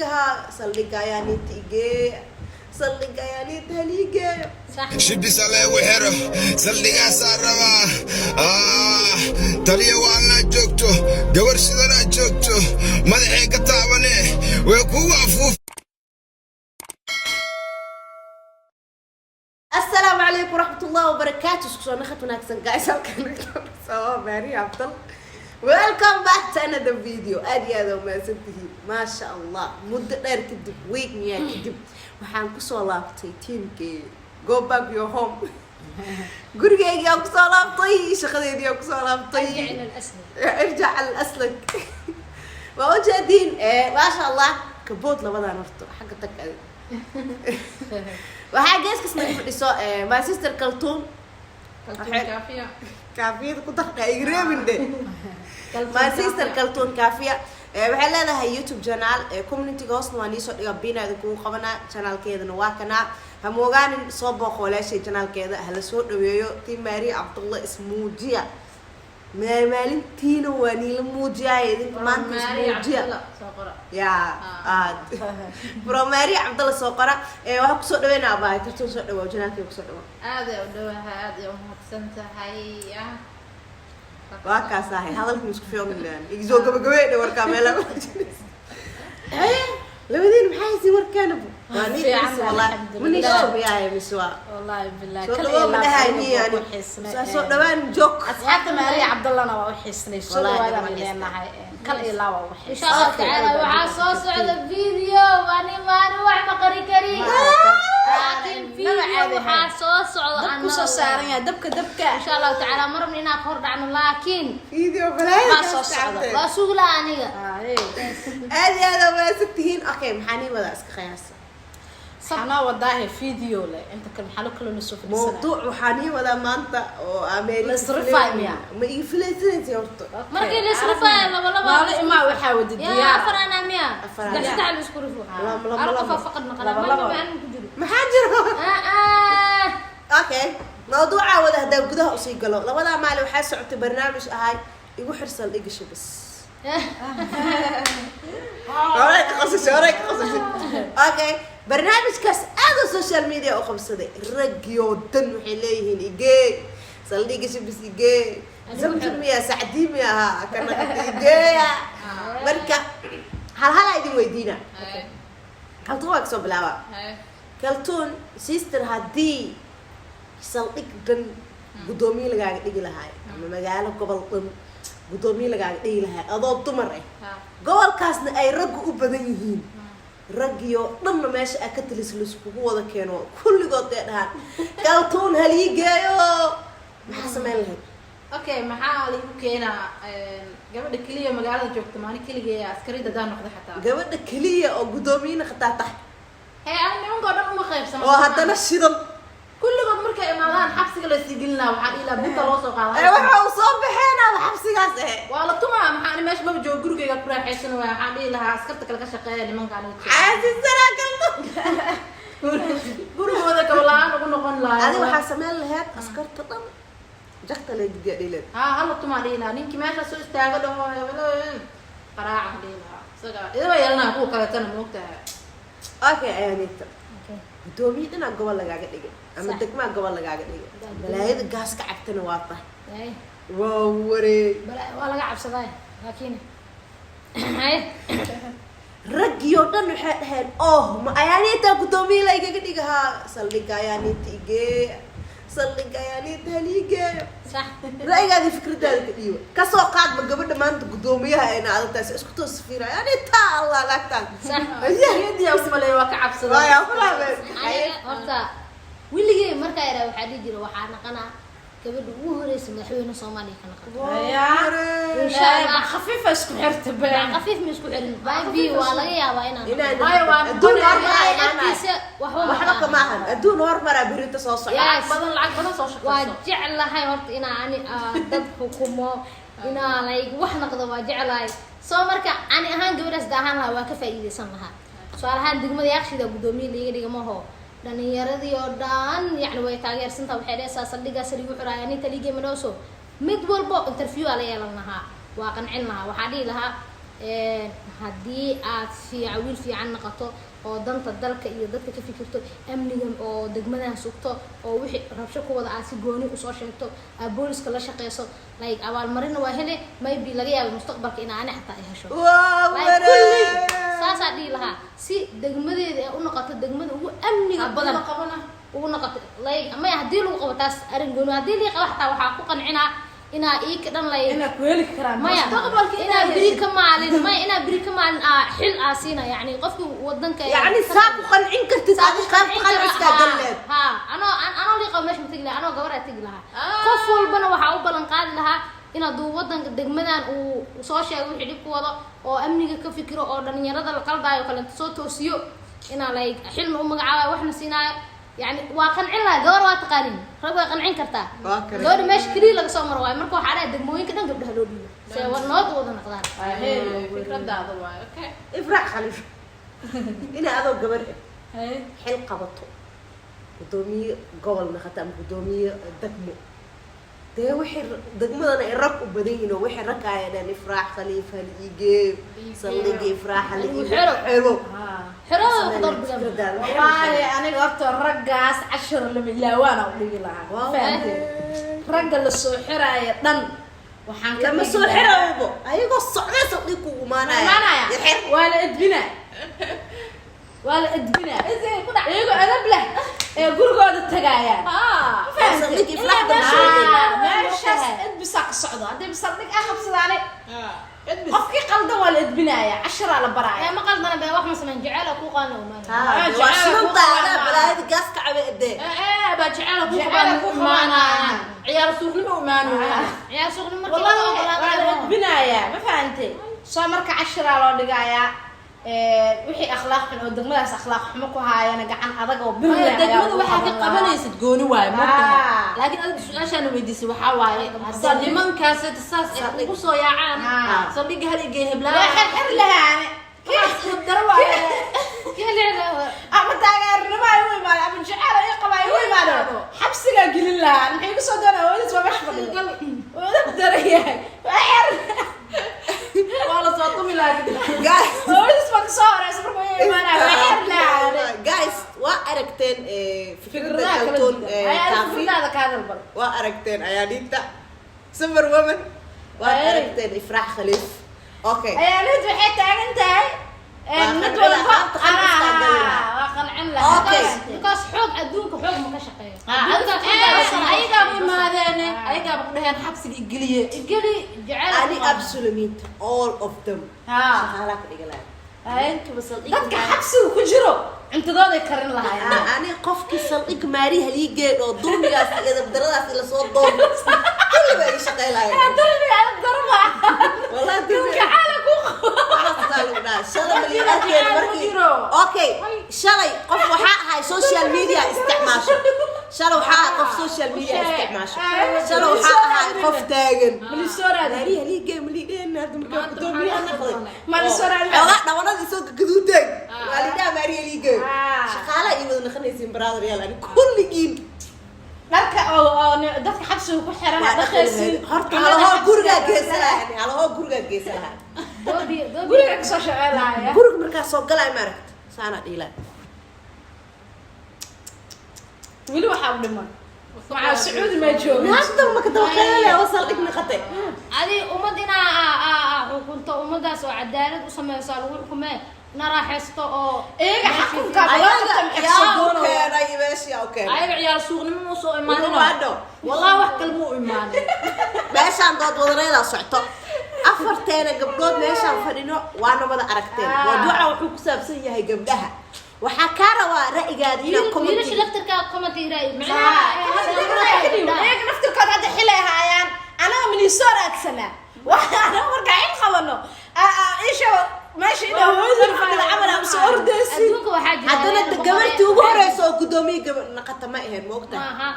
Dhigahaa saldhigga ayaa niinta igeeya, saldhigga ayaa niinta haliigeeyo. Shibisa leegu xiro, saldhigaasaa rabaa. Taliya waalnaa joogto, gabar shidanaa joogto, madaxay ka taabane way kugu afuuf. Asalaamu calaykum waraxmat ullahi wabarakaatu. Isku soo naqad wanaagsan, guys. Halkan soo Maria Abdal, welcome back to another video. Aad iyo aad aa umahadsan tihiin, maasha Allah. Muddo dheer kadib, week miyaa kadib, waxaan kusoo laabtay teamkii Go Back Your Home. Gurigeygii aan kusoo laabtay, shaqadeedii aan kusoo laabtay. ارجع الى الاسد. ارجع على الاسلك. Waa ujeediin, maasha Allah. Kabood labadan horto xagga tag adi. Waxaa geeskas naga fadhiso my sister Kaltuun. Kaafiya. Kaafiyada ku darqa igreebin de. My sister Kaltuun Kaafiya waxay leedahay YouTube channel. Communityga hoosna waa niisoo dhiga, bina idinkugu qabanaa. Channelkeedana waa kanaa, ha moogaanin. Soo booqo walaashay, channelkeeda hala soo dhaweeyo. Tii Maria Cabdullah ismuujiya, maalintiina waa niila muujiyaay idinka maanta. Ismuujiya. Soo qora. Ya aad from Maria Cabdalla soo qora. Waxaa kusoo dhaweynaa abaay Kaltuun. Soo dhawow, channelkeeda kusoo dhawow. Aad ay u dhawahay, aad ay u mahadsan tahay. Waa kaas ahay, hadalka isku fiicnaan igisoo gabagabeey warkaa meela. Haye, labadiin maxay haysi warkaana? Waa nii Fiican, xiis wallahi. alxamdulillah. Ma nii shubiyaay mise waa والله بالله. Soo kal dhawow iyo ma laab dhahay aniga nii waa yani ku xiisnay. soo dhawaan joog. Asxaabta Maariya Cabdallana waa u xiisnay, soo Wallahi dhawaadaan waa leenahay, kal iyo laab waa u إن xiisnay. شاء الله تعالى waxaa soo socda video. Ani maani wax ma qari kari, laakiin video waxaa soo socda. Dabku soo saaran yahay, dabka dabka. إن شاء الله تعالى ma rabno inaan ka hor dhacno, laakiin Video balaaya. Waa soo socda. Waa sugi lahaa aniga. Aad iyo aad aa mahadsan tihiin. Okay, maxaa nii wadaa? Iska qiyaasa. Waxaa wadaahe video le inta kale, maxaa loo kala soo fadhiisanaya? Mawduuc waxaa nii wadaa maanta oo America. La isrifaayo miya? Ma ii filaysanaysa horta? Markii la isrifaayo laba laba. Maalo imaa waxaa wada yaa diyaar. Afar anaa miya? Afar saddex anaa. Saddex la isku rifo. Lama, lama, hal lama. qof aa faqad naqana. Laba, ma laba. ma aniga ku jiro. Maxaa jiro? Ah ah. Okay, mawduuca wada haddaa gudaha usii galo, labadaa maalin waxaa socotay barnaamij ahay igu xirsan dhigasho bas. Horay ka qosashay, horay ka qosashay. Okay, barnaamijkaas aad oo social media u qabsaday, raggiyoo dhan waxay leeyihiin igee saldhigga Shibis, igee Zamzam miya, sacdii miya ahaa kana igeeya. Marka hal halaa idin weydiina. Kaltuun waa kasoo bilaaba. Kaltuun sister, haddii saldhig dhan guddoomiye lagaaga dhigi lahaay ama magaalo gobol dhan guddoomiye lagaaga dhigi lahaay, adoo dumar ah, gobolkaasna ay raggu u badan yihiin, raggiyo dhanna meesha aa ka talis laiskugu wada keeno, kulligood ee dhahaan Kaltuun halii geeyo, maxaa sameyn lahayd? Okay, maxaa laigu keenaa? Gabadha keliya magaalada joogta maalin keligeeya askarida haddaan noqdo xataa? Gabadha keliya oo guddoomiyena khataa tahay. Hee, ani nimanka oo dhan uma qaybsamo. Oo haddana shidan. Kulligood markay imaadaan xabsiga la sii gelinaa, waxaa dhihi lahaa bunta loo soo Ee qaada. Waxa uu soo baxeenaaba xabsigaas eh. Waa la tumaa. Maxaa ani meesha maba joogo, gurigeyga ku raaxaysan waaya. Waxaan dhihi lahaa askarta kale ka shaqeeya, nimanka aniga jooga. Xaasisanaa Kaltuun. Gurigooda kaba la-aan ugu noqon lahaa. Adi waxaa sameyn lahayd askarta dhan jagta lee gidiya dhileed. Haa, hala tumaa dhihi lahaa. Ninkii meesha soo istaaga dhaho hebelo qaraacan dhihi lahaa, isaga idaba yeelanaa kuwa kaleetana, moogtahay. Okay, ayaanita, guddoomiye dhanaa gobol lagaaga dhigay ama Sax. degmaa gobol lagaaga dhigay, balaayada gaas ka cabtana waa tahay. Ay, waa wareeg. Waa laga cabsadaa, laakiin haye. Raggii oo dhan waxay dhaheen, oh, ma ayaaniita guddoomiye la igaga dhigahaa, saldhigga ayaaniita igeeya, saldhigga ayaaniita haliigeeyo. Sax. Ra'yigaada, fikradaada ka dhiiba. Kasoo qaadba gabadha maanta guddoomiyaha ayna adagtaas isku toos fiira ayaaniita allah laagtaan. Sax. Niyadii u maleeya waa ka cabsada. Waaya fulaabeen. Aniga horta weligey markaa yaraa waxaa dhihi jira waxaa naqanaa gabadha ugu horeysa madaxweyne Soomaaliya ka naqan. Insha Allah. Khafiifa isku xirta been. Khafiif ma isku xirin maybe, waa laga yaabaa inaan Inaan Maya, waa adduun noqonaya. hormaraa Ilaahay imaanaya. agtiisa waxba ma Waxba aha. kama ahan, adduun hormaraa berito soo socda. Yes. Lacag badan, lacag badan soo Waa shaqeyso. jeclahay horta inaa ani dad xukumo, inaa like wax noqdo waa jeclahay. Soo marka ani ahaan gabadhaas da ahaan lahaa waa ka faa'iidaysan lahaa. Tusaale ahaan degmada Yaaqshida guddoomiye liiga dhiga maho, dhalinyaradii oo dhan yacni way taageersantaha, waxay dhehaysaa saldhigaas liigu xiraaya ninta liigay madhowso. Mid walbo interview aa la yeelan lahaa, waa qancin lahaa, waxaa dhihi lahaa Haddii aad fiican, wiil fiican noqoto oo danta dalka iyo dadka ka fikirto, amniga oo degmadan sugto, oo wixii rabsho ku wada aad si gooni usoo sheegto, aad booliska la shaqeyso, like abaalmarina waa hele, maybe laga yaabo mustaqbalka in ani xataa ay hesho. Waa Like, kulli wareer. saasaa dhihi lahaa si degmadeeda ay u noqoto degmada ugu amniga badan Qabana. ugu noqoto. Like maya, haddii lagu qabo taas arrin gooni, haddii lii qabo xataa waxaa ku qancinaa inaa ii ka dhan like Inaa ku heli karaan. Maya, Mustaqbalka inaa inaa beri heshid. ka maalin, maya, inaa beri ka maalin aa xil aa siina, yani qofki wadanka Yacni saa ku qancin kartid adi, qaabka qanciskaa galleed. Ha, anoo lii qabo meesha ma tegi lahaa, anoo gabar aa tegi lahaa. Qof walbana waxaa u ballan qaadi lahaa in hadduu wadanka degmadan uu soo sheego wixii dhib ku wado oo amniga ka fikiro oo dhalinyarada la qaldaayo kaleeto soo toosiyo, inaa like xilna u magacaabayo, waxna siinaayo. Yani waa qancin lahaa gabar, waa taqaanin, rag waa qancin kartaa. Waa kare. Gabadha meesha keliya laga soo maro waayo. Marka waxaa dhahay degmooyinka dhan gabdhaha loo dhiibo se nabad u wada noqdaan. Fikradaada waaye, okay. Ifraax Khaliif, inaa adoo gabar ah xil qabato, gudoomiye gobol naqato ama gudoomiye degmo, dee waxay degmadana ay rag u badan yihiin oo waxay rag ay dhan Ifraax Khaliif hal iigeeyo saldhiga, Ifraax hal iigeeyo Xero. Xero. Xerada ku doorbidaan. Fikradaada maxay? Wallaahi aniga horta raggaas cashar lama ilaawaana u dhigi lahaa. Waa Fahamtay? Ragga la soo xiraaya dhan waxaan ka lama dhigi soo lahaa- xiraybo, ayagoo socda saldhig kugu imaanaya. Imaanaya. Xer. Waa la edbinaa, waa la edbinaa iyagoo edab leh ee gurigooda tagaayaan. Saldhig Ifraax dama sheegay. Meeshaas edbisaa ka socdo. Haddii saldhig ah qabsadaane, qofkii qaldan waa la edbinaaya, casharaa la baraaya. Ma qaldana be, wax ma samayn, jecel ku qaana umaan. Waa shilanta adaa balaayada gaas ka cabe dee. Baa jecel ku Jecel qabaan ku imaanayaan. qabaan. Ciyaar suuqnimo imaanayaan. Ciyaar suuqnimo markii Wallahi laga waa la ogolaado. edbinayaa, ma fahantay? Soo marka cashiraa loo dhigayaa wixii akhlaaq xun oo degmadaas akhlaaq xumo ku haayana, gacan adag oo bir leh ayaa Degmada lagu waxaa ka qaban lahaa. qabanaysid gooni waaye, moogtahay. Laakiin adiga su-aashaana weydiisay waxaa waaye, hadda nimankaas saas ay ugu soo yaacaan saldhigga hal igey Waa heblaa. xirxir lahaane. Daro waaye. Ama taageernimo ay u imaado ama jecel ay qaba ay u imaado, xabsigaa gelin lahaa. Maxay kusoo doonaa? Hooyadiis waa meesha fadhido, waa edab daran yahay, waa xer. Waa la soo tumi lahaa kadib. Guys. Hooyadiis baa kasoo horeysa marka way imaanaya, waa xer lahaane. Guys, waa aragteen fikradda Fikradaha kala Kaltuun, duwan. Kaafi. Fikradaada ka hadal bal. Waa aragteen Ayaaniinta super woman, waa Ay. aragteen Ifraax Khaliif, okay. Ayaanid waxay taagan tahay Waa mid qancin walba lahaa, qaabta qanciska galin lahaa. waa qancin lahaa. Okay. Because xoog adduunka xoog ma ka shaqeeyo. Ayagaaba imaadeen, ayagaaba ku dhaheen xabsiga igeliye. Igeli jecel. Ani absolutely all of them shaqaalaa ka dhiga lahaa. Dadka xabsiga ku jiro cuntadooday karin lahaayeen. Ani qofkii saldhig maari haliigeen oo dulmigaas iyo dabdaradaas ila soo doon, kulli baa ii shaqey lahayn. Dulmiga adag daro ma Wallahi dulmiga gacaala ku qabo. Waxaasaa lagu dhahaa shalay malii arkeen markii. Okay, shalay qof waxaa ahay social media isticmaasho, shalay waxaa ahay qof social media isticmaasho, shalay waxaa ahay qof taagan maari haliigeen malii dheen. Hadda markaa gudoomiyaha noqday xoogaa dhabanadii soo gaduuteen, waa lidhaha maari haliigeen shaqaalaha ii wada naqanaysiin, brother yaal, ani kulligiin. Dharka oo dadka xabsiga ku xiran Waa dhaqaysiin. Horta halahoo gurigaa geysa lahaa, halahoo gurigaa geysa lahaa. Doobi doobi. Guriga kasoo shaqeyn lahaya. Guriga markaa soo galay, maaragta, saanaa dhiilaa. Weli waxaa u dhiman maxaa? Sacuudi maa joogin. Naagtan maka dabaqeynaya oo saldhig naqatay. Adi ummad inaa xukunto, ummadaas oo cadaalad u sameyso lagu xukumee, na raaxaysto oo Iyaga xakunka Ayaga maxay yaa kasoo u doonaya? keenay meesha? Yaa u keenay? Ayaga ciyaar suuqnimo ma soo imaanin. Waadho. Wallahi wax kale ma u imaanin. Meeshaan dood wadareedaa socto. Afarteena gabdhood meeshaan fadhino waana wada aragteen. Mawduuca wuxuu ku saabsan yahay gabdhaha. Waxaa kaa rabaa ra'yigaada inaad wiilasha comment laftirkaa comment ra'yi. Iyaga naftirkood hadda xilay haayaan, anaga minisoo raadsanaa. Waxaana markaa in qabano isha meesha inaa hooyadii fadhida camal aan soo ordaysin. Adduunka waxaa jira Haddana gabartii ugu horeysa oo guddoomiye gaba naqata ma ahayn, moogtahay? Maaha.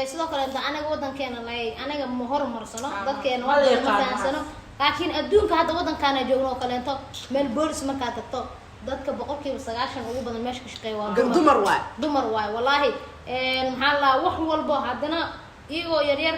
Sidoo kale anaga wadankeena lay anaga ma horumarsano, dadkeena Ma la wax ma yaqaano. fahansano. Laakiin adduunka hadda wadankaana joogno oo kaleento, meel boolis markaad tagto, dadka 90% ugu badan meesha ka shaqeeya waa Dumar waay. Dumar waay, wallaahi. Maxaa la wax walbo haddana iyagoo yaryar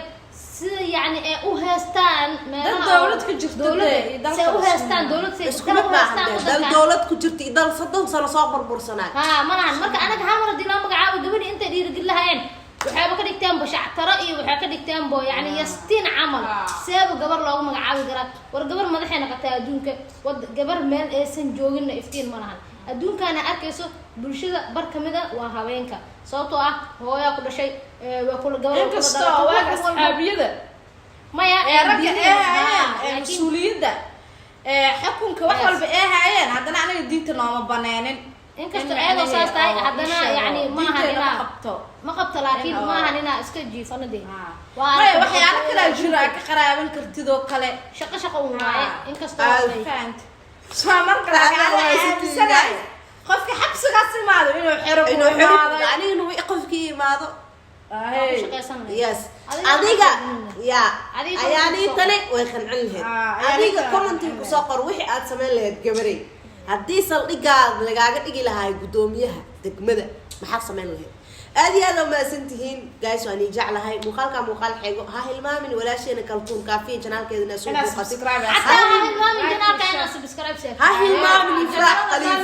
Sida yacni ay u haystaan meelaha dowlad ka jirto dowladda dee, iyo dalka say u rasmi. haystaan dowlad, say Isku kala mid u maaha haystaan dee. Dal wadankan. dowlad ku jirta iyo dal 30 sano soo burbursanaa. Ha, ma lahan. Marka anaga hamar hadii loo magacaabo gabadhi, intay dhiirigelin lahayeen waxayba ka dhigteenbo shactaro iyo waxay ka dhigteenbo yani yastiin camal. Seeba gabar loogu magacaabi karaa? War gabar madaxay noqotay adduunka. Wad gabar meel aysan jooginna iftiin ma lahan. Adduunkaana arkayso bulshada bar kamid a waa haweenka, sababtoo ah hooyaa ku dhashay, waa kula gabar waa kula Inkastoo dhalatay, waaga wax walba. asxaabiyada Maya, ee ragga diiniga, ee hayeen ee laakiin mas-uuliyadda ee xukunka wax walba ee hayeen, haddana anaga diinta nooma baneenin. Inkastoo In ayadoo saas tahay, oo haddana ii sheego, yani maahan diinteena ma inaa qabto. Ma qabto, laakiin In maahan inaa iska jiifano dee. Waa Maya, aragtay waxyaalo kalaa jiro aa ka qaraaban kartid oo kale. Shaqo shaqo un waaye, inkastoo Fahant soo marka laakiin Aa, aniga waa aaminsanahay qofka xabsigaas imaado inuu xero ku Inuu xero imaaday. Aniga inuu qofkii imaado. Waa ku Ay. shaqaysan lahayd. Yes. Adiga Adiga ya Adiga ayaanii comment tani way qancin lahayd. Ah, adiga ayaanii commentiga tani. kusoo qor wixii aad samayn lahayd gabarey haddii saldhigaad lagaaga dhigi lahaa guddoomiyaha degmada, maxaad samayn lahayd? Aad iyo aad umahadsan tihiin guys, waan ii jeclahay. Muuqaalka muuqaal xego ha hilmaamin walaasheena Kaltuun Kaafiya channelkeeda inaa soo Inaad booqatid. subscribe. Xataa ha hilmaamin channelka inaad subscribe saartid. Ha hilmaamin Ifraax Khaliif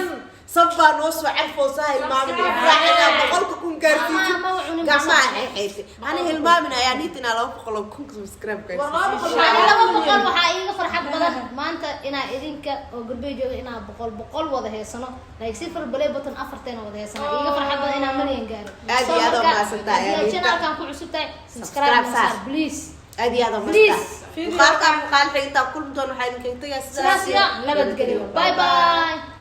sabbaa noo soo carfoosa. Ha hilmaamin Ifraax inaad 100,000 gaarsiisid. Ma cunin. Gacmaha xeexeysay hana hilmaamin ayaa niit inaa 200,000 subscribe gaarsiisid. Ani 200 waxaa iiga farxad badan maanta inaa idinka oo gurbey jooga inaa boqol boqol wada heesano, like silver play button afarteena wada heesano, iiga farxad badan inaa malyan gaaro. Aad iyo aad So waa marka, mahadsantahay, haddii aad Aniita. channelkan ku cusub tahay, Subscribe subscribe saar. saar, please. Aad iyo aad waa Please. mahadsantahay. Muuqaalka muuqaal xigta kulmi doon waxaa idinkaga tegaa Sidaas iyo nabadgelyo. Bye bye.